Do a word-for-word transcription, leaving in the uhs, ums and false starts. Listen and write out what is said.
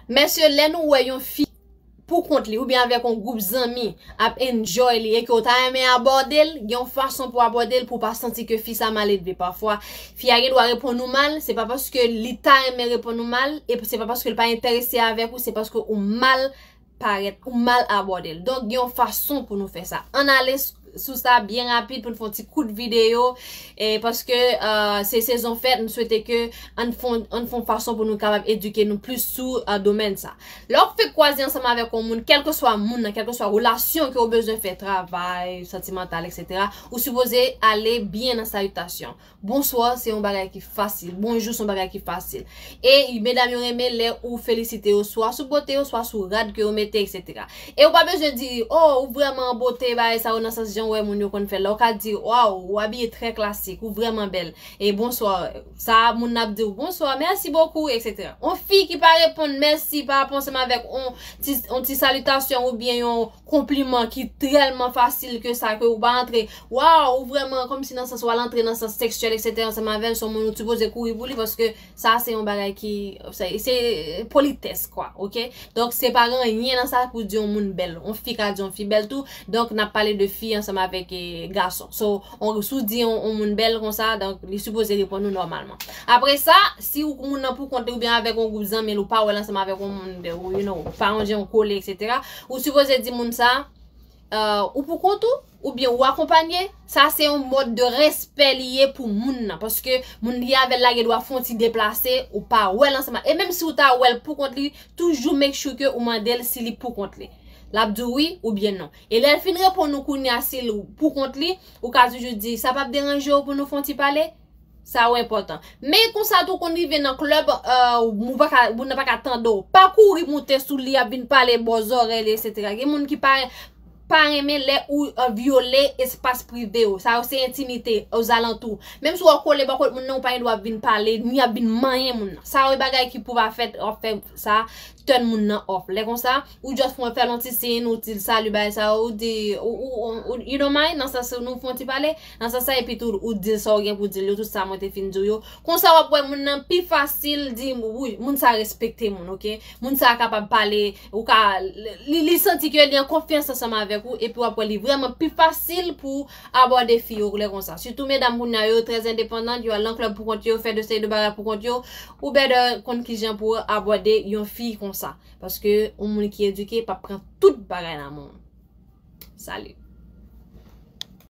Mesye, lè nou wè yon fi pou kont li oubyen avèk yon gwoup zanmi ap enjoy li e ke w ta renmen abòde l, gen yon fason pou abòde l pou w pa santi ke fi sa maledve. Pafwa, fi a gen dwa reponn ou mal, se pa paske li ta renmen reponn ou mal, e se pa paske l pa enterese avèk ou, se paske ou mal parèt, ou mal abòde l. Donk, gen yon fason pou nou fè sa. Ann ale s- sou sa byen rapid pou n fè yon ti kout videyo, e paske uh, se sezon fèt, m swete ke ann fè yon fason pou nou kapab edike nou plis sou uh, domèn sa. Lè w fèk kwaze ansanm avèk yon moun, kèlkeswa moun nan, kèlkeswa relasyon ke w bezwen fè, travay, santimantal, etsetera, ou sipoze ale byen nan salitasyon. Bonswa se yon bagay ki fasil. Bonjou se yon bagay ki fasil. E medam yo renmen lè ou felisite yo swa sou bote yo, swa sou rad ke yo mete, etsetera. E ou pa bezwen di, oh, ou vrèman an bote, bagay sa yo nan sans jan w wè moun yo konn fè l la. Ou ka di, waw, ou abiye trè klasik, ou vrèman bèl. E bonswa, sa moun nan ap di w, bonswa, mèsi bokou, etsetera. Yon fi ki pa reponn mèsi pa rapò ansanm avèk yon ti, yon ti salitasyon oubyen yon konpliman ki tèlman fasil ke sa, ke ou pa antre, waw, ou vrèman kòmsi nan sans w al antre nan sans seksyèl, etsetera, ansanm avè l, se yon moun ou sipoze kouri pou li, paske sa se yon bagay ki, se, se politès, kwa, oke? Donk, se pa gen anyen nan sa pou di yon moun bèl. Yon fi ka di yon fi bèl tou, donk n ap pale de fi ansanm avèk eh, gason. So, on, si w di yon, yon moun bèl konsa, donk, li sipoze reponn ou nòmalman. Apre sa, si ou moun nan pou kont li oubyen avèk yon gwoup zanmi l, ou pa wè l ansanm avèk yon moun, you know, ou pa yon jan kole, etsetera, ou sipoze di moun sa, uh, ou pou kont ou, oubyen ou akonpanye, sa se yon mòd de respè li ye pou moun nan. Paske moun li avè l la gen dwa fè yon ti deplase, ou pa wè l ansanm. E menm si ou ta wè l pou kont li, toujou make sure ke ou mande l si li pou kont li. L ap di w wi oubyen non. E lè l fin reponn ou kounye a si l pou kont li, ou ka toujou di, sa p ap deranje w pou nou fè yon ti pale? Sa yo enpòtan. Men konsa tou konn rive nan klèb, uh, ou pa ka, moun nan pa ka tande w. Pa kouri moute sou li, ap vin pale bò zòrèy li, etsetera. Gen moun ki pa, pa renmen lè ou uh, vyole espas prive yo. Sa yo se entimite, ozalantou. Menm si w ap kole bò kot moun nan, ou pa gen dwa ap vin pale, ni ap vin manyen moun nan. Sa yo e bagay ki pou pa fèt, w ap fè sa, tèn moun nan off. Lè konsa, ou just fè l yon ti siy, ou di l salut, bagay sa yo, ou di, ou, ou, ou, you don't mind, nan sans nou fè yon ti pale, nan sans sa, epi tou, ou di l sa w gen pou di l yo, tout sa mwen te fin di w yo. Konsa, w ap wè moun nan pi fasil di, wi, moun sa respekte moun, oke? Moun sa kapab pale, ou ka, li, li santi ke li an konfyans ansanm avèk ou, epi w ap wè li vrèman pi fasil pou abòde fi yo lè konsa. Sitou medam kounye a yo trè endepandan, yo al nan klèb pou kont yo, fè de seri de bagay pou kont yo, ou better konn kijan pou abòde yon fi konsa. Paske yon moun ki edike p ap pran tout bagay nan men w. Salut.